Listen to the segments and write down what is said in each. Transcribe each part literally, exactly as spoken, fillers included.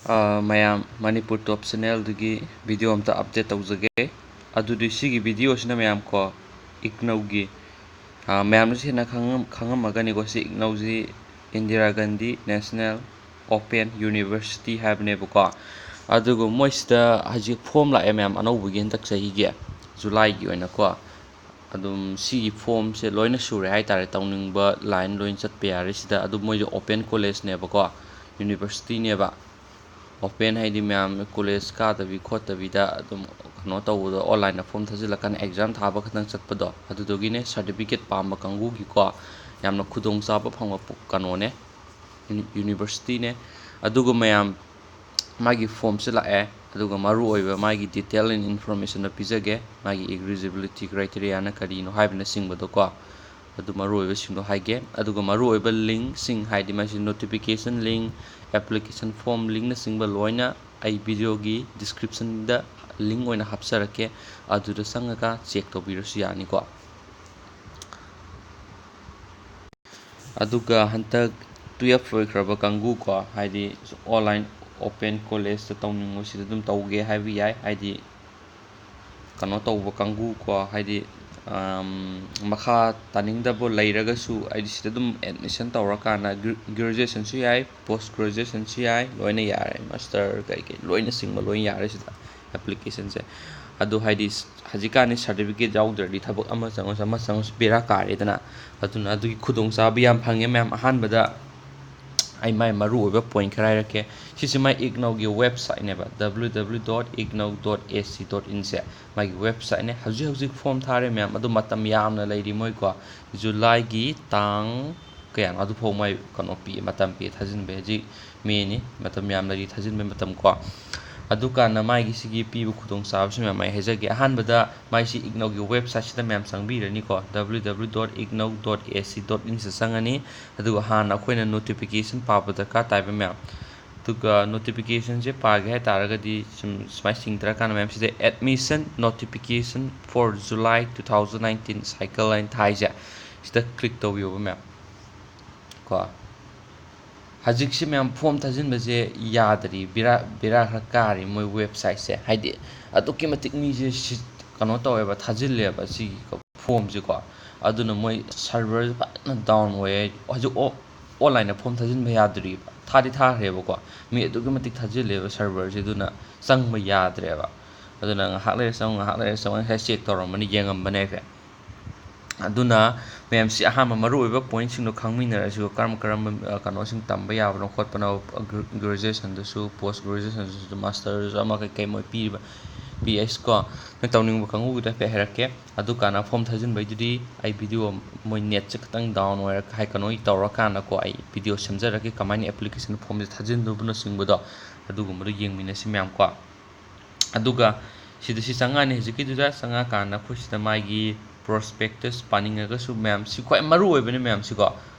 ꯑꯥ, ꯃꯌꯥꯝ, ꯃꯅꯤꯄꯨꯔ ꯇꯣꯞ ꯆꯦꯅꯦꯜꯗꯒꯤ ꯚꯤꯗꯤꯑꯣ ꯑꯝꯇ ꯑꯞꯗꯦꯠ ꯇꯧꯖꯒꯦ꯫ ꯑꯗꯨꯗꯤ ꯁꯤꯒꯤ ꯚꯤꯗꯤꯑꯣꯁꯤꯅ ꯃꯌꯥꯝ ꯀꯣ, ꯏꯒꯅꯧꯒꯤ, ꯑꯥ, ꯃꯌꯥꯝꯅꯁꯨ ꯍꯦꯟꯅ ꯈꯪꯉꯝ-, ꯈꯪꯉꯝꯃꯒꯅꯤꯀꯣ꯫ ꯁꯤ ꯏꯒꯅꯧꯁꯤ Indira Gandhi National Open University ꯍꯥꯏꯕꯅꯦꯕꯀꯣ꯫ ꯑꯗꯨꯒ ꯃꯣꯏꯁꯤꯗ ꯍꯧꯖꯤꯛ ꯐꯣꯝ ꯂꯥꯛꯑꯦ ꯃꯌꯥꯝ, ꯑꯅꯧꯕꯒꯤ ꯍꯟꯗꯛ ꯆꯍꯤꯒꯤ ꯖꯨꯂꯥꯏꯒꯤ ꯑꯣꯏꯅꯀꯣ꯫ ꯑꯗꯨꯝ ꯁꯤꯒꯤ ꯐꯣꯝꯁꯦ ꯂꯣꯏꯅ ꯁꯨꯔꯦ ꯍꯥꯏꯇꯥꯔꯦ, ꯇꯧꯅꯤꯡꯕ ꯂꯥꯏꯟ ꯂꯣꯏꯅ ꯆꯠꯄ ꯌꯥꯔꯦ ꯁꯤꯗ꯫ ꯑꯗꯨ ꯃꯣꯏꯁꯦ ꯑꯣꯄꯦꯟ ꯀꯣꯂꯦꯖꯅꯦꯕꯀꯣ, ꯌꯨꯅꯤꯚꯔꯁꯤꯇꯤꯅꯦꯕ꯫ ꯑꯣꯄꯦꯟ ꯍꯥꯏꯗꯤ ꯃꯌꯥꯝ ꯀꯣꯂꯦꯖ ꯀꯥꯗꯕꯤ ꯈꯣꯠꯇꯕꯤꯗ ꯑꯗꯨꯝ ꯀꯩꯅꯣ ꯇꯧꯕꯗꯣ, ꯑꯣꯟꯂꯥꯏꯟꯗ ꯐꯣꯝ ꯊꯥꯖꯤꯜꯂꯀꯥꯟꯗ ꯑꯦꯛꯖꯥꯝ ꯊꯥꯕ ꯈꯛꯇꯪ ꯆꯠꯄꯗꯣ, ꯑꯗꯨꯗꯨꯒꯤꯅꯦ꯫ ꯁꯥꯔꯇꯤꯐꯤꯀꯦꯠ ꯄꯥꯝꯕ ꯀꯥꯡꯕꯨꯒꯤꯀꯣ ꯌꯥꯝꯅ ꯈꯨꯗꯣꯡꯆꯥꯕ ꯐꯪꯕ ꯄꯣ-, ꯀꯩꯅꯣꯅꯦ, ꯌꯨꯅꯤ-, ꯌꯨꯅꯤꯚꯔꯁꯤꯇꯤꯅꯦ꯫ ꯑꯗꯨꯒ ꯃꯌꯥꯝ, ꯃꯥꯒꯤ ꯐꯣꯝꯁꯦ ꯂꯥꯛꯑꯦ, ꯑꯗꯨꯒ ꯃꯔꯨꯑꯣꯏꯕ ꯃꯥꯒꯤ ꯗꯤꯇꯦꯜ ꯏꯟꯐꯣꯔꯃꯦꯁꯟꯗꯣ ꯄꯤꯖꯒꯦ, ꯃꯥꯒꯤ ꯏꯂꯤꯖꯤꯕꯤꯂꯤꯇꯤ ꯀ꯭ꯔꯥꯏꯇꯦꯔꯤꯌꯥꯅ ꯀꯔꯤꯅꯣ ꯍꯥꯏꯕꯅꯆꯤꯡꯕꯗꯣꯀꯣ꯫ ꯑꯗꯨ ꯃꯔꯨꯑꯣꯏꯕꯁꯤꯡꯗꯣ ꯍꯥꯏꯒꯦ꯫ ꯑꯗꯨꯒ ꯃꯔꯨꯑꯣꯏꯕ ꯂꯤꯡꯁꯤꯡ ꯍꯥꯏꯗꯤ ꯃꯁꯤ ꯅꯣꯇꯤꯐꯤꯀꯦꯁꯟ ꯂꯤꯡ, ꯑꯦꯄ꯭ꯂꯤꯀꯦꯁꯟ ꯐꯣꯝ ꯂꯤꯡꯅꯆꯤꯡꯕ ꯂꯣꯏꯅ ꯑꯩ ꯚꯤꯗꯤꯑꯣꯒꯤ ꯗꯤꯁꯀ꯭ꯔꯤꯞꯁꯟꯗ ꯂꯤꯡ ꯑꯣꯏꯅ ꯍꯥꯞꯆꯔꯛꯀꯦ, ꯑꯗꯨꯗ ꯆꯪꯉꯒ ꯆꯦꯛ ꯇꯧꯕꯤꯔꯁꯨ ꯌꯥꯅꯤꯀꯣ꯫ ꯑꯗꯨꯒ ꯍꯟꯗꯛ ꯇꯨꯌꯦꯜꯐ ꯂꯣꯏꯈ꯭ꯔꯕ ꯀꯥꯡꯕꯨꯀꯣ, ꯍꯥꯏꯗꯤ ꯑꯣꯟꯂꯥꯏꯟ ꯑꯣꯄꯦꯟ ꯀꯣꯂꯦꯖꯇ ꯇꯧꯅꯤꯡꯕꯁꯤꯗ ꯑꯗꯨꯝ ꯇꯧꯒꯦ ꯍꯥꯏꯕ ꯌꯥꯏ꯫ ꯍꯥꯏꯗꯤ ꯀꯩꯅꯣ ꯇꯧꯕ ꯀꯥꯡꯕꯨꯀꯣ, ꯍꯥꯏꯗꯤ, ꯑꯝ, ꯃꯈꯥ ꯇꯥꯅꯤꯡꯗꯕ ꯂꯩꯔꯒꯁꯨ ꯍꯥꯏꯗꯤ ꯁꯤꯗ ꯑꯗꯨꯝ ꯑꯦꯗꯃꯤꯁꯟ ꯇꯧꯔꯀꯥꯟꯗ ꯒ꯭ꯔꯦ-, ꯒ꯭ꯔꯦꯖꯨꯑꯦꯁꯟꯁꯨ ꯌꯥꯏ, ꯄꯣꯁ ꯒ꯭ꯔꯦꯖꯨꯑꯦꯁꯟꯁꯨ ꯌꯥꯏ, ꯂꯣꯏꯅ ꯌꯥꯔꯦ꯫ ꯃꯥꯁꯇꯔ ꯀꯩꯀꯩ ꯂꯣꯏꯅ ꯆꯤꯡꯕ ꯂꯣꯏ ꯌꯥꯔꯦ ꯁꯤꯗ ꯑꯦꯄ꯭ꯂꯤꯀꯦꯁꯟꯁꯦ꯫ ꯑꯗꯣ ꯍꯥꯏꯗꯤ ꯍꯧꯖꯤꯛꯀꯥꯟꯗꯤ ꯁꯥꯔꯇꯤꯐꯤꯀꯦꯠ ꯌꯥꯎꯗ꯭ꯔꯗꯤ ꯊꯕꯛ ꯑꯃ ꯆꯪꯉꯁꯨ ꯑꯃ ꯆꯪꯉꯁꯨ ꯕꯦꯔꯥ ꯀꯥꯔꯦꯗꯅ꯫ ꯑꯗꯨꯅ ꯑꯗꯨꯒꯤ ꯈꯨꯗꯣꯡꯆꯥꯕ ꯌꯥꯝ ꯐꯪꯉꯦ ꯃꯌꯥꯝ꯫ ꯑꯍꯥꯟꯕꯗ ꯑꯩ ꯃꯥꯏ ꯃꯔꯨꯑꯣꯏꯕ ꯄꯣꯏꯟ ꯈꯔ ꯍꯥꯏꯔꯛꯀꯦ꯫ ꯁꯤꯁꯦ ꯃꯥꯏ ꯏꯒꯅꯧꯒꯤ ꯋꯦꯕꯁꯥꯏꯠꯅꯦꯕ, W W W dot ignou dot A C dot in ꯁꯦ ꯃꯥꯒꯤ ꯋꯦꯕꯁꯥꯏꯠꯅꯦ꯫ ꯍꯧꯖꯤꯛ ꯍꯧꯖꯤꯛ ꯐꯣꯝ ꯊꯥꯔꯦ ꯃꯌꯥꯝ, ꯑꯗꯨ ꯃꯇꯝ ꯌꯥꯝꯅ ꯂꯩꯔꯤ ꯃꯣꯏꯀꯣ꯫ ꯖꯨꯂꯥꯏꯒꯤ ꯇꯥꯡ ꯀꯌꯥꯅꯣ ꯑꯗꯨꯐꯥꯎ ꯃꯣꯏ ꯀꯩꯅꯣ ꯄꯤ, ꯃꯇꯝ ꯄꯤ ꯊꯥꯖꯤꯟꯕ꯫ ꯍꯧꯖꯤꯛ ꯃꯦꯅꯤ, ꯃꯇꯝ ꯌꯥꯝ ꯂꯩꯔꯤ ꯊꯥꯖꯤꯟꯕꯩ ꯃꯇꯝ ꯀꯣ꯫ ꯑꯗꯨꯀꯥꯟꯗ ꯃꯥꯒꯤ ꯁꯤꯒꯤ ꯄꯤꯕ ꯈꯨꯗꯣꯡꯆꯥꯕꯁꯤ ꯃꯌꯥꯝ ꯑꯩ ꯍꯥꯏꯖꯒꯦ꯫ ꯑꯍꯥꯟꯕꯗ ꯃꯥꯏꯁꯤ ꯏꯒꯅꯧꯒꯤ ꯋꯦꯕꯁꯥꯏꯠꯁꯤꯗ ꯃꯌꯥꯝ ꯆꯪꯕꯤꯔꯅꯤꯀꯣ, W W W dot ignou dot A C dot in ꯁꯤꯗ ꯆꯪꯉꯅꯤ꯫ ꯑꯗꯨꯒ ꯍꯥꯟꯅ ꯑꯩꯈꯣꯏꯅ ꯅꯣꯇꯤꯐꯤꯀꯦꯁꯟ ꯄꯥꯕ ꯗꯔꯀꯥꯔ ꯇꯥꯏꯕ ꯃꯌꯥꯝ꯫ ꯑꯗꯨꯒ ꯅꯣꯇꯤꯐꯤꯀꯦꯁꯟꯁꯦ ꯄꯥꯒꯦ ꯍꯥꯏ ꯇꯥꯔꯒꯗꯤ ꯁꯨꯝ ꯁꯨꯃꯥꯏꯅ ꯆꯤꯡꯊꯔꯀꯥꯟꯗ ꯃꯌꯥꯝ ꯁꯤꯗ admission notification for July two thousand nineteen cycle ꯍꯥꯏꯅ ꯊꯥꯏꯁꯦ, ꯁꯤꯗ ꯀ꯭ꯂꯤꯛ ꯇꯧꯕꯤꯌꯣꯕ ꯃꯌꯥꯝ ꯀꯣ꯫ ꯍꯧꯖꯤꯛꯁꯤ ꯃꯌꯥꯝ ꯐꯣꯝ ꯊꯥꯖꯤꯟꯕꯁꯦ ꯌꯥꯗ꯭ꯔꯤ, ꯕꯦꯔꯥ ꯕꯦꯔꯥ ꯈꯔ ꯀꯥꯔꯤ ꯃꯣꯏ ꯋꯦꯕꯁꯥꯏꯠꯁꯦ꯫ ꯍꯥꯏꯗꯤ ꯑꯗꯨꯛꯀꯤ ꯃꯇꯤꯛ ꯃꯤꯁꯦ ꯁꯤ ꯀꯩꯅꯣ ꯇꯧꯋꯦꯕ, ꯊꯥꯖꯤꯜꯂꯦꯕ ꯁꯤꯒꯤ ꯐꯣꯝꯁꯦꯀꯣ꯫ ꯑꯗꯨꯅ ꯃꯣꯏ ꯁꯔꯚꯔꯁꯦ ꯐꯖꯅ ꯗꯥꯎꯟ ꯑꯣꯏꯌꯦ꯫ ꯍꯧꯖꯤꯛ ꯑꯣꯟꯂꯥꯏꯟꯗ ꯐꯣꯝ ꯊꯥꯖꯤꯟꯕ ꯌꯥꯗ꯭ꯔꯤꯕ, ꯊꯥꯗꯤ ꯊꯥꯈ꯭ꯔꯦꯕꯀꯣ꯫ ꯃꯤ ꯑꯗꯨꯛꯀꯤ ꯃꯇꯤꯛ ꯊꯥꯖꯤꯜꯂꯦꯕ ꯁꯔꯚꯔꯁꯦ, ꯑꯗꯨꯅ ꯆꯪꯕ ꯌꯥꯗ꯭ꯔꯦꯕ꯫ ꯑꯗꯨꯅ ꯉꯥꯏꯍꯥꯛ ꯂꯩꯔ ꯆꯪꯉꯨ, ꯉꯥꯏꯍꯥꯛ ꯂꯩꯔ ꯆꯪꯉꯨ, ꯉꯁꯥꯏ ꯆꯦꯛ ꯇꯧꯔꯝꯕꯅꯤ, ꯌꯦꯡꯉꯝꯕꯅꯦ ꯍꯥꯏꯐꯦꯠ꯫ ꯑꯗꯨꯅ ꯃꯌꯥꯝꯁꯤ ꯑꯍꯥꯟꯕ ꯃꯔꯨꯑꯣꯏꯕ ꯄꯣꯏꯟꯠꯁꯤꯡꯗꯣ ꯈꯪꯃꯤꯟꯅꯔꯁꯤꯀꯣ꯫ ꯀꯔꯝ ꯀꯔꯝꯕ, ꯑ, ꯀꯩꯅꯣꯁꯤꯡ ꯇꯝꯕ ꯌꯥꯕꯅꯣ ꯈꯣꯠꯄꯅꯣ, ꯒ꯭ꯔꯦꯖꯨꯑꯦꯁꯟꯗꯁꯨ, ꯄꯣꯁ ꯒ꯭ꯔꯦꯖꯨꯑꯦꯁꯟꯗꯁꯨ, ꯃꯥꯁꯇꯔꯗꯁꯨ, ꯑꯃ ꯀꯩꯀꯩ ꯃꯣꯏ ꯄꯤꯔꯤꯕ ꯄꯤ ꯑꯩꯆ ꯀꯣ꯫ ꯅꯣꯏ ꯇꯧꯅꯤꯡꯕ ꯀꯥꯡꯕꯨꯒꯤꯗꯣ ꯍꯥꯏꯐꯦꯠ ꯍꯥꯏꯔꯛꯀꯦ꯫ ꯑꯗꯨꯀꯥꯟꯗ ꯐꯣꯝ ꯊꯥꯖꯤꯟꯕꯩꯗꯨꯗꯤ ꯑꯩ ꯚꯤꯗꯤꯑꯣ, ꯃꯣꯏ ꯅꯦꯠꯁꯦ ꯈꯤꯇꯪ ꯗꯥꯎꯟ ꯑꯣꯏꯔ, ꯍꯥꯏ, ꯀꯩꯅꯣ ꯇꯧꯔꯀꯥꯟꯗꯀꯣ, ꯑꯩ ꯚꯤꯗꯤꯑꯣ ꯁꯦꯝꯖꯔꯛꯀꯦ, ꯀꯃꯥꯏꯅ ꯑꯦꯄ꯭ꯂꯤꯀꯦꯁꯟ ꯐꯣꯝꯁꯦ ꯊꯥꯖꯤꯟꯗꯣꯏꯕꯅꯣꯆꯤꯡꯕꯗꯣ, ꯑꯗꯨꯒꯨꯝꯕꯗꯣ ꯌꯦꯡꯃꯤꯟꯅꯁꯤ ꯃꯌꯥꯝꯀꯣ꯫ ꯑꯗꯨꯒ ꯁꯤꯗ ꯁꯤ ꯆꯪꯉꯛꯑꯅꯤ꯫ ꯍꯧꯖꯤꯛꯀꯤꯗꯨꯗ ꯆꯪꯉꯛꯑꯀꯥꯟꯗ ꯑꯩꯈꯣꯏ ꯁꯤꯗ ꯃꯥꯒꯤ ꯄ꯭ꯔꯣꯁꯄꯦꯛꯇꯁ ꯄꯥꯅꯤꯡꯉꯒꯁꯨ ꯃꯌꯥꯝ, ꯁꯤ ꯈ꯭ꯋꯥꯏ ꯃꯔꯨ ꯑꯣꯏꯕꯅꯤ ꯃꯌꯥꯝꯁꯤꯀꯣ꯫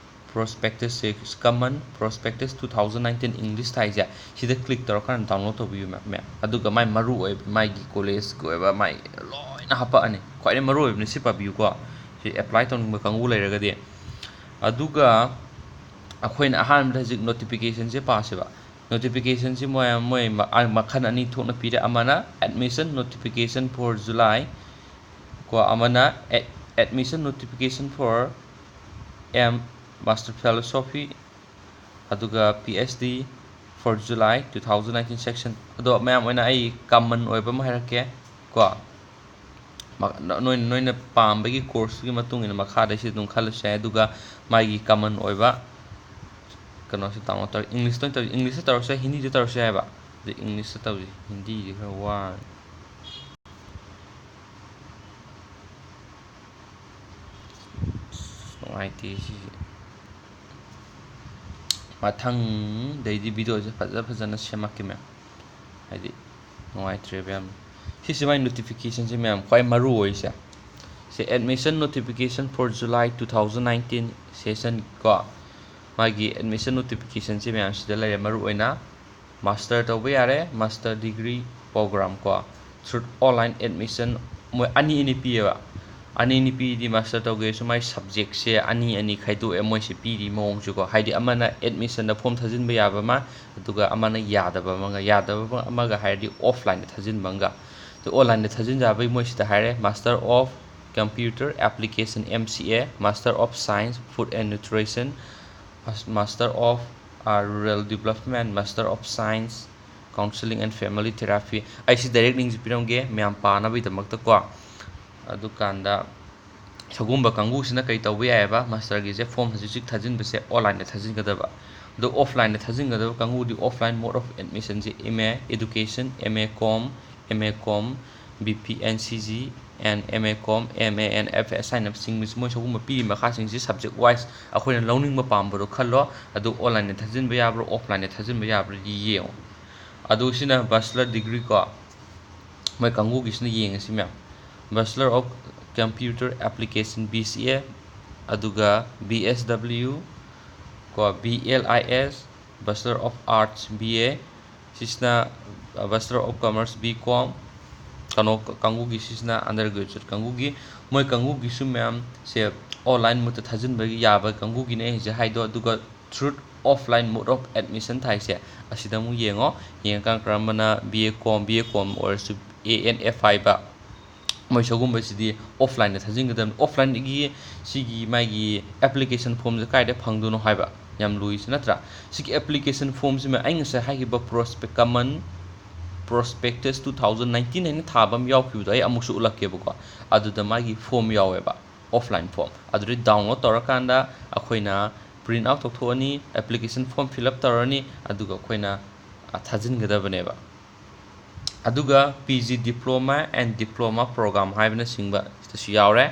ꯄ꯭ꯔꯣꯁꯄꯦꯛꯇꯁꯁꯦ ꯀꯃꯟ, ꯄ꯭ꯔꯣꯁꯄꯦꯛꯇꯁ two thousand nineteen English ꯊꯥꯏꯁꯦ, ꯁꯤꯗ ꯀ꯭ꯂꯤꯛ ꯇꯧꯔꯀꯥꯟꯗ ꯗꯥꯎꯟꯂꯣꯗ ꯇꯧꯕꯤꯌꯨ ꯃꯌꯥꯝ, ꯃꯌꯥꯝ꯫ ꯑꯗꯨꯒ ꯃꯥꯏ ꯃꯔꯨ ꯑꯣꯏꯕ, ꯃꯥꯒꯤ ꯀꯣꯂꯦꯖꯀꯤ ꯑꯣꯏꯕ ꯃꯥꯏ ꯂꯣꯏꯅ ꯍꯥꯄꯛꯑꯅꯤ꯫ ꯈ꯭ꯋꯥꯏꯗꯒꯤ ꯃꯔꯨ ꯑꯣꯏꯕꯅꯤ, ꯁꯤ ꯄꯥꯕꯤꯌꯨꯀꯣ꯫ ꯁꯤ ꯑꯦꯄ꯭ꯂꯥꯏ ꯇꯧꯅꯤꯡꯕ ꯀꯥꯡꯕꯨ ꯂꯩꯔꯒꯗꯤ꯫ ꯑꯗꯨꯒ ꯑꯩꯈꯣꯏꯅ ꯑꯍꯥꯟꯕꯗ ꯍꯧꯖꯤꯛ ꯅꯣꯇꯤꯐꯤꯀꯦꯁꯟꯁꯦ ꯄꯥꯁꯦꯕ꯫ ꯅꯣꯇꯤꯐꯤꯀꯦꯁꯟꯁꯤ ꯃꯣꯏ, ꯃꯣꯏ ꯃ-, ꯑ, ꯃꯈꯜ ꯑꯅꯤ ꯊꯣꯛꯅ ꯄꯤꯔꯦ꯫ ꯑꯃꯅ admission notification for July ꯀꯣ, ꯑꯃꯅ ad-, admission notification for M Master Philosophy, ꯑꯗꯨꯒ P H D for July two thousand nineteen section꯫ ꯑꯗꯣ ꯃꯌꯥꯝ ꯑꯣꯏꯅ ꯑꯩ ꯀꯃꯟ ꯑꯣꯏꯕ ꯑꯃ ꯍꯥꯏꯔꯛꯀꯦ ꯀꯣ꯫ ꯃ-, ꯅꯣꯏꯅ, ꯅꯣꯏꯅ ꯄꯥꯝꯕꯒꯤ ꯀꯣꯔꯁꯇꯨꯒꯤ ꯃꯇꯨꯡ ꯏꯟꯅ ꯃꯈꯥꯗꯩꯁꯨ ꯑꯗꯨꯝ ꯈꯜꯂꯁꯨ ꯌꯥꯏ꯫ ꯑꯗꯨꯒ ꯃꯥꯒꯤ ꯀꯃꯟ ꯑꯣꯏꯕ ꯀꯩꯅꯣꯁꯦ ꯗꯥꯎꯟꯂꯣꯗ ꯇꯧꯔ, ꯏꯪꯂꯤꯁꯇ ꯑꯣꯏꯅ ꯇꯧꯔꯁꯤ, ꯏꯪꯂꯤꯁꯇ ꯇꯧꯔꯁꯨ ꯌꯥꯏ, ꯍꯤꯟꯗꯤꯗ ꯇꯧꯔꯁꯨ ꯌꯥꯏꯕ꯫ ꯑꯗꯨ ꯏꯪꯂꯤꯁꯇ ꯇꯧꯁꯤ, ꯍꯤꯟꯗꯤꯗꯤ ꯈꯔ ꯋꯥꯔꯅꯤ꯫ ꯑꯁ, ꯅꯨꯡꯉꯥꯏꯇꯦ ꯁꯤꯁꯦ꯫ ꯃꯊꯪꯗꯩꯗꯤ ꯚꯤꯗꯤꯑꯣꯁꯦ ꯐꯖ ꯐꯖꯅ ꯁꯦꯝꯃꯛꯀꯦ ꯃꯌꯥꯝ꯫ ꯍꯥꯏꯗꯤ ꯅꯨꯡꯉꯥꯏꯇ꯭ꯔꯦꯕ ꯌꯥꯝꯅ꯫ ꯁꯤꯁꯦ ꯃꯥꯏ ꯅꯣꯇꯤꯐꯤꯀꯦꯁꯟꯁꯦ ꯃꯌꯥꯝ ꯈ꯭ꯋꯥꯏ ꯃꯔꯨ ꯑꯣꯏꯁꯦ꯫ ꯁꯤ admission notification for July two thousand nineteen session ꯀꯣ꯫ ꯃꯥꯒꯤ admission notificationꯁꯦ ꯃꯌꯥꯝ ꯁꯤꯗ ꯂꯩꯔꯦ꯫ ꯃꯔꯨ ꯑꯣꯏꯅ ꯃꯥꯁꯇꯔ ꯇꯧꯕ ꯌꯥꯔꯦ, ꯃꯥꯁꯇꯔ ꯗꯤꯒ꯭ꯔꯤ ꯄ꯭ꯔꯣꯒ꯭ꯔꯥꯝ ꯀꯣ꯫ Through online admission ꯃꯣꯏ ꯑꯅꯤ ꯑꯅꯤ ꯄꯤꯌꯦꯕ꯫ ꯑꯅꯤ ꯅꯨꯄꯤꯗꯤ ꯃꯥꯁꯇꯔ ꯇꯧꯒꯦꯁꯨ ꯃꯥꯏ ꯁꯕꯖꯦꯛꯁꯦ ꯑꯅꯤ ꯑꯅꯤ ꯈꯥꯏꯗꯣꯛꯑꯦ ꯃꯣꯏꯁꯦ ꯄꯤꯔꯤ ꯃꯑꯣꯡꯁꯦꯀꯣ꯫ ꯍꯥꯏꯗꯤ ꯑꯃꯅ ꯑꯦꯗꯃꯤꯁꯟꯗ ꯐꯣꯝ ꯊꯥꯖꯤꯟꯕ ꯌꯥꯕ ꯑꯃ, ꯑꯗꯨꯒ ꯑꯃꯅ ꯌꯥꯗꯕ ꯑꯃꯒ꯫ ꯌꯥꯗꯕ ꯑꯃꯒ ꯍꯥꯏꯔꯗꯤ ꯑꯣꯐꯂꯥꯏꯟꯗ ꯊꯥꯖꯤꯟꯕ ꯑꯃꯒ꯫ ꯑꯗꯨ ꯑꯣꯟꯂꯥꯏꯟꯗ ꯊꯥꯖꯤꯟ ꯌꯥꯕꯒꯤ ꯃꯣꯏꯁꯤꯗ ꯍꯥꯏꯔꯦ: Master of Computer Application, M C A, Master of Science, Food and Nutrition, Master of, ꯑ, Rural Development, Master of Science, Counseling and Family Therapy꯫ ꯑꯩ ꯁꯤ ꯗꯥꯏꯔꯦꯛ ꯂꯤꯡꯁꯦ ꯄꯤꯔꯝꯒꯦ ꯃꯌꯥꯝ ꯄꯥꯅꯕꯒꯤꯗꯃꯛꯇꯀꯣ꯫ ꯑꯗꯨꯀꯥꯟꯗ ꯁꯒꯨꯝꯕ ꯀꯥꯡꯕꯨꯁꯤꯅ ꯀꯩ ꯇꯧꯕ ꯌꯥꯏꯑꯕ? ꯃꯥꯁꯇꯔꯒꯤꯁꯦ ꯐꯣꯝ ꯍꯧꯖꯤꯛ ꯍꯧꯖꯤꯛ ꯊꯥꯖꯤꯟꯕꯁꯦ ꯑꯣꯟꯂꯥꯏꯟꯗ ꯊꯥꯖꯤꯟꯒꯗꯕ꯫ ꯑꯗꯣ ꯑꯣꯐꯂꯥꯏꯟꯗ ꯊꯥꯖꯤꯟꯒꯗꯕ ꯀꯥꯡꯕꯨꯗꯤ ꯑꯣꯐꯂꯥꯏꯟ ꯃꯣꯗ ꯑꯣꯐ ꯑꯦꯗꯃꯤꯁꯟꯁꯦ M A Education, M A Com, M A Com, B P N C G, and M A Com, M A N F S ꯍꯥꯏꯅ ꯆꯤꯡꯕꯁꯤ ꯃꯣꯏ ꯁꯒꯨꯝꯕ ꯄꯤꯔꯤ ꯃꯈꯥꯁꯤꯡꯁꯤ ꯁꯕꯖꯦꯛ ꯋꯥꯏꯁ ꯑꯩꯈꯣꯏꯅ ꯂꯧꯅꯤꯡꯕ ꯄꯥꯝꯕꯗꯣ ꯈꯜꯂꯣ꯫ ꯑꯗꯨ ꯑꯣꯟꯂꯥꯏꯟꯗ ꯊꯥꯖꯤꯟꯕ ꯌꯥꯕ꯭ꯔꯥ ꯑꯣꯐꯂꯥꯏꯟꯗ ꯊꯥꯖꯤꯟꯕ ꯌꯥꯕ꯭ꯔꯥ ꯌꯦꯡꯉꯣ꯫ ꯑꯗꯨ ꯁꯤꯅ ꯕꯦꯆꯂꯔ ꯗꯤꯒ꯭ꯔꯤ ꯀꯣ꯫ ꯃꯣꯏ ꯀꯥꯡꯕꯨꯒꯤꯁꯤꯅ ꯌꯦꯡꯉꯁꯤ ꯃꯌꯥꯝ: Bachelor of Computer Application, B C A, ꯑꯗꯨꯒ B S W ꯀꯣ, B L I S, Bachelor of Arts, B A, ꯁꯤꯁꯤꯅ, ꯑ, Bachelor of Commerce, B Com, ꯀꯩꯅꯣ ꯀꯥꯡꯕꯨꯒꯤ, ꯁꯤꯁꯤꯅ undergraduate ꯀꯥꯡꯕꯨꯒꯤ꯫ ꯃꯣꯏ ꯀꯥꯡꯕꯨꯒꯤꯁꯨ ꯃꯌꯥꯝꯁꯦ ꯑꯣꯟꯂꯥꯏꯟ ꯃꯣꯗꯇ ꯊꯥꯖꯤꯟꯕ ꯌꯥꯕ ꯀꯥꯡꯕꯨꯒꯤꯅꯦ ꯑꯩ ꯍꯧꯖꯤꯛ ꯍꯥꯏꯗꯣ꯫ ꯑꯗꯨꯒ through offline mode of admission ꯊꯥꯏꯁꯦ, ꯑꯁꯤꯗ ꯑꯃꯨꯛ ꯌꯦꯡꯉꯣ꯫ ꯌꯦꯡꯉꯀꯥꯟꯗ ꯀꯔꯝꯕꯅ B A Com, B A Com ꯑꯣꯏꯔꯁꯨ A N F ꯍꯥꯏꯕ, ꯃꯣꯏ ꯁꯒꯨꯝꯕꯁꯤꯗꯤ ꯑꯣꯐꯂꯥꯏꯟꯗ ꯊꯥꯖꯤꯟꯒꯗꯕꯅꯤ꯫ ꯑꯣꯐꯂꯥꯏꯟꯗꯒꯤ ꯁꯤꯒꯤ ꯃꯥꯒꯤ ꯑꯦꯄ꯭ꯂꯤꯀꯦꯁꯟ ꯐꯣꯝꯁꯦ ꯀꯥꯏꯗ ꯐꯪꯗꯣꯏꯅꯣ ꯍꯥꯏꯕ ꯌꯥꯝ ꯂꯨꯏꯁꯦ ꯅꯠꯇ꯭ꯔꯥ? ꯁꯤꯒꯤ ꯑꯦꯄ꯭ꯂꯤꯀꯦꯁꯟ ꯐꯣꯝꯁꯤꯃ ꯑꯩ ꯉꯁꯥꯏ ꯍꯥꯏꯈꯤꯕ prospect, common prospectus two thousand nineteen ꯍꯥꯏꯅ ꯊꯥꯕ ꯑꯃ ꯌꯥꯎꯈꯤꯕꯗꯣ ꯑꯩ ꯑꯃꯨꯛꯁꯨ ꯎꯠꯂꯛꯀꯦꯕꯀꯣ꯫ ꯑꯗꯨꯗ ꯃꯥꯒꯤ ꯐꯣꯝ ꯌꯥꯎꯋꯦꯕ, ꯑꯣꯐꯂꯥꯏꯟ ꯐꯣꯝ꯫ ꯑꯗꯨꯗꯤ download ꯇꯧꯔꯀꯥꯟꯗ ꯑꯩꯈꯣꯏꯅ print out ꯇꯧꯊꯣꯛꯑꯅꯤ, ꯑꯦꯄ꯭ꯂꯤꯀꯦꯁꯟ ꯐꯣꯝ fill up ꯇꯧꯔꯅꯤ, ꯑꯗꯨꯒ ꯑꯩꯈꯣꯏꯅ, ꯑ, ꯊꯥꯖꯤꯟꯒꯗꯕꯅꯦꯕ꯫ ꯑꯗꯨꯒ P G Diploma and Diploma Program ꯍꯥꯏꯕꯅꯆꯤꯡꯕ ꯁꯤꯗꯁꯨ ꯌꯥꯎꯔꯦ꯫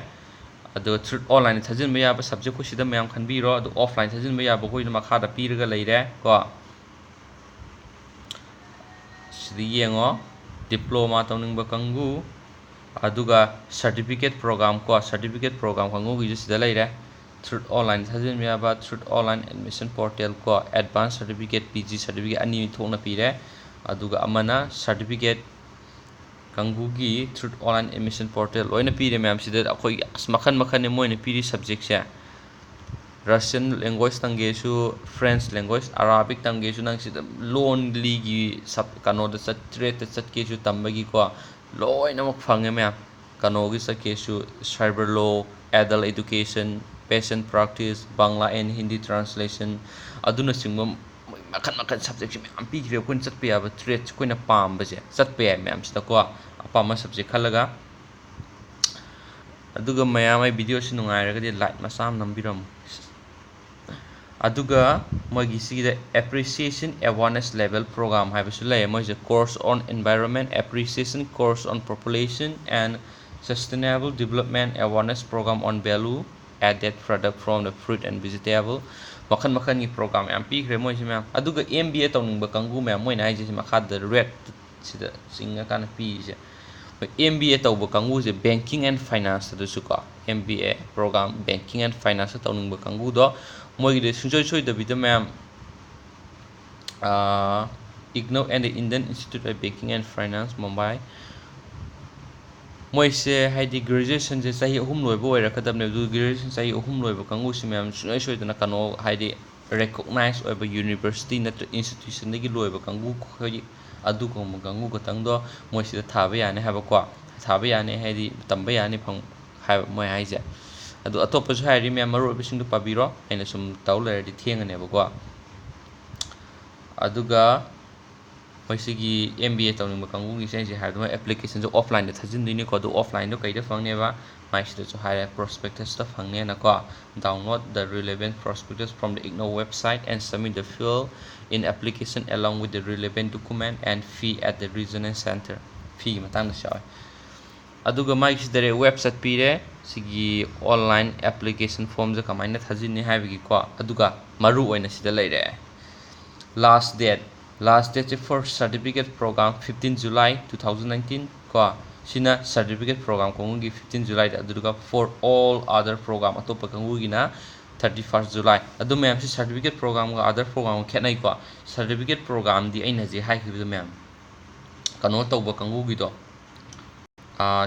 ꯑꯗꯨꯒ through online ꯊꯥꯖꯤꯟꯕ ꯌꯥꯕ subject ꯑꯩꯈꯣꯏ ꯁꯤꯗ ꯃꯌꯥꯝ ꯈꯟꯕꯤꯔꯣ꯫ ꯑꯗꯨ offline ꯊꯥꯖꯤꯟꯕ ꯌꯥꯕ ꯑꯩꯈꯣꯏꯅ ꯃꯈꯥꯗ ꯄꯤꯔꯒ ꯂꯩꯔꯦ ꯀꯣ꯫ ꯁꯤꯗ ꯌꯦꯡꯉꯣ, diploma ꯇꯧꯅꯤꯡꯕ ꯀꯥꯡꯕꯨ, ꯑꯗꯨꯒ certificate program ꯀꯣ, certificate program ꯀꯥꯡꯕꯨꯒꯤꯁꯨ ꯁꯤꯗ ꯂꯩꯔꯦ꯫ Through online ꯊꯥꯖꯤꯟꯕ ꯌꯥꯕ, through online admission portal ꯀꯣ, advance certificate, P G certificate ꯑꯅꯤ ꯊꯣꯛꯅ ꯄꯤꯔꯦ꯫ ꯑꯗꯨꯒ ꯑꯃꯅ certificate ꯀꯥꯡꯕꯨꯒꯤ through online admission portal ꯂꯣꯏꯅ ꯄꯤꯔꯦ ꯃꯌꯥꯝ꯫ ꯁꯤꯗ ꯑꯩꯈꯣꯏꯒꯤ ꯑꯁ ꯃꯈꯜ ꯃꯈꯜꯅꯤ ꯃꯣꯏꯅ ꯄꯤꯔꯤ subjectꯁꯦ꯫ Russian language ꯇꯝꯒꯦꯁꯨ, French language, Arabic ꯇꯝꯒꯦꯁꯨ, ꯅꯪ ꯁꯤꯗ ꯂꯣꯟꯂꯤꯒꯤ sub ꯀꯩꯅꯣꯗ ꯆꯠ tradeꯇ ꯆꯠꯀꯦꯁꯨ ꯇꯝꯕꯒꯤꯀꯣ ꯂꯣꯏꯅꯃꯛ ꯐꯪꯉꯦ ꯃꯌꯥꯝ꯫ ꯀꯩꯅꯣꯒꯤ ꯆꯠꯀꯦꯁꯨ cyber law, adult education, fashion practice, Bangla and Hindi translation ꯑꯗꯨꯅꯆꯤꯡꯕ ꯃꯈꯜ ꯃꯈꯜ subjectꯁꯦ ꯃꯌꯥꯝ ꯄꯤꯈ꯭ꯔꯦ꯫ ꯑꯩꯈꯣꯏꯅ ꯆꯠꯄ ꯌꯥꯕ tradeꯁꯦ ꯑꯩꯈꯣꯏꯅ ꯄꯥꯝꯕꯁꯦ ꯆꯠꯄ ꯌꯥꯏ ꯃꯌꯥꯝꯁꯤꯗꯀꯣ ꯑꯄꯥꯝꯕ subject ꯈꯜꯂꯒ꯫ ꯑꯗꯨꯒ ꯃꯌꯥꯝ ꯑꯩ videoꯁꯤ ꯅꯨꯡꯉꯥꯏꯔꯒꯗꯤ like ꯃꯆꯥ ꯑꯃ ꯅꯝꯕꯤꯔꯝꯃꯨ꯫ ꯑꯗꯨꯒ ꯃꯣꯏꯒꯤ ꯁꯤꯒꯤꯗ appreciation awareness level program ꯍꯥꯏꯕꯁꯨ ꯂꯩꯌꯦ꯫ ꯃꯣꯏꯁꯦ course on environment appreciation, course on population and sustainable development awareness program on value added product from the fruit and vegetable꯫ ꯃꯈꯜ ꯃꯈꯜꯒꯤ program ꯌꯥꯝ ꯄꯤꯈ꯭ꯔꯦ ꯃꯣꯏꯁꯦ ꯃꯌꯥꯝ꯫ ꯑꯗꯨꯒ M B A ꯇꯧꯅꯤꯡꯕ ꯀꯥꯡꯕꯨ ꯃꯌꯥꯝ, ꯃꯣꯏꯅ ꯍꯥꯏꯁꯦ ꯁꯤ ꯃꯈꯥꯗ red ꯁꯤꯗ ꯆꯤꯡꯉꯀꯥꯟꯗ ꯄꯤꯔꯤꯁꯦ꯫ ꯑꯩꯈꯣꯏ M B A ꯇꯧꯕ ꯀꯥꯡꯕꯨꯁꯦ banking and finance ꯑꯗꯨꯁꯨꯀꯣ, M B A program banking and finance ꯇꯧꯅꯤꯡꯕ ꯀꯥꯡꯕꯨꯗꯣ ꯃꯣꯏꯒꯤꯗꯤ ꯁꯨꯡꯁꯣꯏ ꯁꯣꯏꯗꯕꯤꯗ ꯃꯌꯥꯝ IGNOU and the Indian Institute of Banking and Finance, Mumbai꯫ ꯃꯣꯏꯁꯦ ꯍꯥꯏꯗꯤ graduationꯁꯦ ꯆꯍꯤ ꯑꯍꯨꯝ ꯂꯣꯏꯕ ꯑꯣꯏꯔꯛꯀꯗꯕꯅꯦ꯫ ꯑꯗꯨ graduation ꯆꯍꯤ ꯑꯍꯨꯝ ꯂꯣꯏꯕ ꯀꯥꯡꯕꯨꯁꯤ ꯃꯌꯥꯝ ꯁꯨꯡꯁꯣꯏ ꯁꯣꯏꯗꯅ ꯀꯩꯅꯣ ꯍꯥꯏꯗꯤ recognize ꯑꯣꯏꯕ university ꯅꯠꯇ꯭ꯔ institutionꯗꯒꯤ ꯂꯣꯏꯕ ꯀꯥꯡꯕꯨ, ꯑꯩꯈꯣꯏꯒꯤ ꯑꯗꯨꯒꯨꯝꯕ ꯀꯥꯡꯕꯨ ꯈꯛꯇꯪꯗꯣ ꯃꯣꯏ ꯁꯤꯗ ꯊꯥꯕ ꯌꯥꯅꯤ ꯍꯥꯏꯕꯀꯣ꯫ ꯊꯥꯕ ꯌꯥꯅꯤ ꯍꯥꯏꯗꯤ ꯇꯝꯕ ꯌꯥꯅꯤ ꯐꯪ ꯍꯥꯏꯕ ꯃꯣꯏ ꯍꯥꯏꯁꯦ꯫ ꯑꯗꯨ ꯑꯇꯣꯞꯄꯁꯨ ꯍꯥꯏꯔꯤ ꯃꯌꯥꯝ, ꯃꯔꯨ ꯑꯣꯏꯕꯁꯤꯡꯗꯣ ꯄꯥꯕꯤꯔꯣ, ꯑꯩꯅ ꯁꯨꯝ ꯇꯧ ꯂꯩꯔꯗꯤ ꯊꯦꯡꯉꯅꯦꯕꯀꯣ꯫ ꯑꯗꯨꯒ ꯃꯣꯏ ꯁꯤꯒꯤ M B A ꯇꯧꯅꯤꯡꯕ ꯀꯥꯡꯕꯨꯒꯤꯁꯦ ꯑꯩꯁꯦ ꯍꯥꯏꯕꯗ ꯃꯣꯏ applicationꯁꯨ offlineꯗ ꯊꯥꯖꯤꯟꯗꯣꯏꯅꯤꯀꯣ꯫ ꯑꯗꯨ offlineꯗꯣ ꯀꯩꯗ ꯐꯪꯅꯦꯕ? ꯃꯥꯏꯁꯤꯗꯁꯨ ꯍꯥꯏꯔꯦ, prospectusꯇ ꯐꯪꯅꯦꯅꯀꯣ꯫ Download the relevant prospectus from the IGNOU website and submit the fill in application along with the relevant document and fee at the regional center꯫ Feeꯒꯤ ꯃꯇꯥꯡꯗꯁꯨ ꯌꯥꯎꯋꯦ꯫ ꯑꯗꯨꯒ ꯃꯥꯒꯤꯁꯤ direct website ꯄꯤꯔꯦ꯫ ꯁꯤꯒꯤ online application formꯁꯦ ꯀꯃꯥꯏꯅ ꯊꯥꯖꯤꯟꯅꯤ ꯍꯥꯏꯕꯒꯤꯀꯣ꯫ ꯑꯗꯨꯒ ꯃꯔꯨ ꯑꯣꯏꯅ ꯁꯤꯗ ꯂꯩꯔꯦ, last date꯫ Last dateꯁꯦ for certificate program fifteen July two thousand nineteen ꯀꯣ꯫ ꯁꯤꯅ certificate program ꯀꯥꯡꯕꯨꯒꯤ fifteen Julyꯗ, ꯑꯗꯨꯗꯨꯒ for all other program ꯑꯇꯣꯞꯄ ꯀꯥꯡꯕꯨꯒꯤꯅ thirty first July꯫ ꯑꯗꯨ ꯃꯌꯥꯝꯁꯤ certificate programꯒ other programꯒ ꯈꯦꯠꯅꯩꯀꯣ꯫ Certificate programꯗꯤ ꯑꯩꯅ ꯍꯧꯖꯤꯛ ꯍꯥꯏꯈꯤꯕꯗꯣ ꯃꯌꯥꯝ ꯀꯩꯅꯣ ꯇꯧꯕ ꯀꯥꯡꯕꯨꯒꯤꯗꯣ,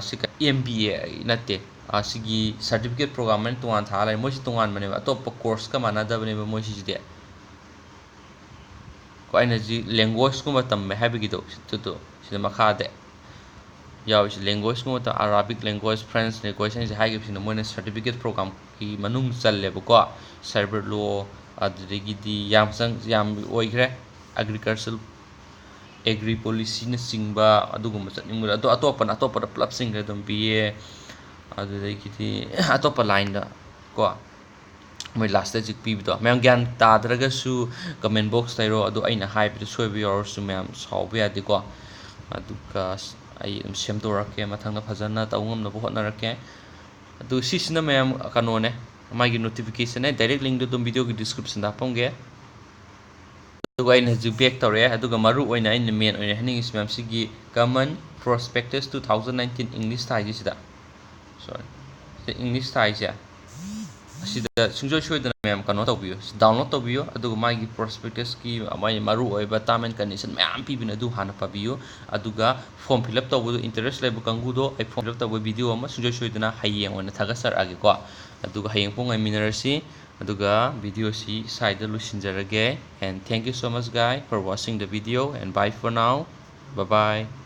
ꯁꯤ ꯑꯦꯝ ꯕꯤ ꯑꯦ ꯅꯠꯇꯦ, ꯁꯤꯒꯤ ꯁꯥꯔꯇꯤꯐꯤꯀꯦꯠ ꯄ꯭ꯔꯣꯒ꯭ꯔꯥꯝ ꯍꯥꯏꯅ ꯇꯣꯉꯥꯟ ꯊꯥ ꯂꯩꯔꯦ꯫ ꯃꯣꯏꯁꯤ ꯇꯣꯉꯥꯟꯕꯅꯦꯕ, ꯑꯇꯣꯞꯄ ꯀꯣꯔꯁꯀ ꯃꯥꯟꯅꯗꯕꯅꯦꯕ ꯃꯣꯏꯁꯤꯁꯤꯗꯤ꯫ ꯀꯣ ꯑꯩꯅ ꯍꯧꯖꯤꯛ ꯂꯦꯡꯒ꯭ꯋꯦꯖꯀꯨꯝꯕ ꯇꯝꯃꯦ ꯍꯥꯏꯕꯒꯤꯗꯣ ꯁꯤꯗꯣ, ꯁꯤꯗ ꯃꯈꯥꯗ ꯌꯥꯎꯔꯤꯁꯦ ꯂꯦꯡꯒ꯭ꯋꯦꯖꯀꯨꯝꯕ ꯇꯝ-, ꯑꯔꯥꯕꯤꯛ ꯂꯦꯡꯒ꯭ꯋꯦꯖ, ꯐ꯭ꯔꯦꯟꯁ ꯂꯦꯡꯒ꯭ꯋꯦꯖ ꯍꯥꯏꯅ ꯍꯥꯏꯈꯤꯕꯁꯤꯅ ꯃꯣꯏꯅ ꯁꯥꯔꯇꯤꯐꯤꯀꯦꯠ ꯄ꯭ꯔꯣꯒ꯭ꯔꯥꯝꯒꯤ ꯃꯅꯨꯡ ꯆꯜꯂꯦꯕꯀꯣ꯫ ꯁꯥꯏꯕꯔ ꯂꯣ, ꯑꯗꯨꯗꯒꯤꯗꯤ ꯌꯥꯝ ꯆꯪ-, ꯌꯥꯝ ꯑꯣꯏꯈ꯭ꯔꯦ꯫ ꯑꯦꯒ꯭ꯔꯤꯀꯜꯆꯔ, ꯑꯦꯒ꯭ꯔꯤ ꯄꯣꯂꯤꯁꯤꯅꯆꯤꯡꯕ ꯑꯗꯨꯒꯨꯝꯕ ꯆꯠꯅꯤꯡꯕꯗ, ꯑꯗꯣ ꯑꯇꯣꯞꯄꯅ ꯑꯇꯣꯞꯄꯗ ꯄꯨꯂꯞ ꯆꯤꯡꯈ꯭ꯔꯦ ꯑꯗꯨꯝ, ꯕꯤ ꯑꯦ, ꯑꯗꯨꯗꯒꯤꯗꯤ ꯑꯇꯣꯞꯄ ꯂꯥꯏꯟꯗ ꯀꯣ꯫ ꯃꯣꯏ ꯂꯥꯁꯇ ꯍꯧꯖꯤꯛ ꯄꯤꯕꯗꯣ꯫ ꯃꯌꯥꯝ ꯒ꯭ꯌꯥꯟ ꯇꯥꯗ꯭ꯔꯒꯁꯨ ꯀꯃꯦꯟ ꯕꯣꯛꯁꯇ ꯍꯥꯏꯔꯣ, ꯑꯗꯣ ꯑꯩꯅ ꯍꯥꯏꯕꯗ ꯁꯣꯏꯕ ꯌꯥꯎꯔꯁꯨ ꯃꯌꯥꯝ ꯁꯥꯎꯕ ꯌꯥꯗꯦꯀꯣ꯫ ꯑꯗꯨꯒ ꯑꯩ ꯑꯗꯨꯝ ꯁꯦꯝꯗꯣꯔꯛꯀꯦ, ꯃꯊꯪꯗ ꯐꯖꯅ ꯇꯧ ꯉꯝꯅꯕ ꯍꯣꯠꯅꯔꯛꯀꯦ꯫ ꯑꯗꯨ ꯁꯤꯁꯤꯅ ꯃꯌꯥꯝ ꯀꯩꯅꯣꯅꯦ, ꯃꯥꯒꯤ ꯅꯣꯇꯤꯐꯤꯀꯦꯁꯟꯅꯦ, ꯗꯥꯏꯔꯦꯛ ꯂꯤꯡꯗꯨ ꯑꯗꯨꯝ ꯚꯤꯗꯤꯑꯣꯒꯤ ꯗꯤꯁꯀ꯭ꯔꯤꯞꯁꯟꯗ ꯍꯥꯞꯄꯝꯒꯦ꯫ ꯑꯗꯨꯒ ꯑꯩꯅ ꯍꯧꯖꯤꯛ ꯕꯦꯛ ꯇꯧꯔꯛꯑꯦ꯫ ꯑꯗꯨꯒ ꯃꯔꯨ ꯑꯣꯏꯅ ꯑꯩꯅ ꯃꯦꯟ ꯑꯣꯏꯅ ꯍꯥꯏꯅꯤꯡꯉꯤꯁꯤ ꯃꯌꯥꯝꯁꯤꯒꯤ Common Prospectus two thousand nineteen English ꯊꯥꯏꯁꯤꯁꯤꯗ, ꯁꯣꯔꯤ, ꯁꯤ ꯏꯪꯂꯤꯁ ꯊꯥꯏꯁꯦ, ꯑꯁꯤꯗ ꯁꯨꯡꯁꯣꯏ ꯁꯣꯏꯗꯅ ꯃꯌꯥꯝ ꯀꯩꯅꯣ ꯇꯧꯕꯤꯌꯨ, ꯗꯥꯎꯟꯂꯣꯗ ꯇꯧꯕꯤꯌꯨ꯫ ꯑꯗꯨꯒ ꯃꯥꯒꯤ ꯄ꯭ꯔꯣꯁꯄꯦꯛꯇꯁꯀꯤ ꯃꯥꯒꯤ ꯃꯔꯨ ꯑꯣꯏꯕ term and condition ꯃꯌꯥꯝ ꯄꯤꯕꯅꯦ, ꯑꯗꯨ ꯍꯥꯟꯅ ꯄꯥꯕꯤꯌꯨ꯫ ꯑꯗꯨꯒ ꯐꯣꯔꯝ ꯐꯤꯜ ꯑꯞ ꯇꯧꯕꯗꯣ ꯏꯟꯇꯔꯦꯁ ꯂꯩꯕ ꯀꯥꯡꯕꯨꯗꯣ ꯑꯩ ꯐꯣꯔꯝ ꯐꯤꯜ ꯑꯞ ꯇꯧꯕ ꯚꯤꯗꯤꯑꯣ ꯑꯃ ꯁꯨꯡꯁꯣꯏ ꯁꯣꯏꯗꯅ ꯍꯌꯦꯡ ꯑꯣꯏꯅ ꯊꯥꯒꯠꯆꯔꯛꯑꯒꯦꯀꯣ꯫ ꯑꯗꯨꯒ ꯍꯌꯦꯡ ꯄꯨꯡ ꯉꯥꯏꯃꯤꯟꯅꯔꯁꯤ꯫ ꯑꯗꯨꯒ ꯚꯤꯗꯤꯑꯣꯁꯤ ꯁ꯭ꯋꯥꯏꯗ ꯂꯣꯏꯁꯤꯟꯖꯔꯒꯦ꯫ And thank you so much, guys, for watching the video, and bye for now. Bye bye.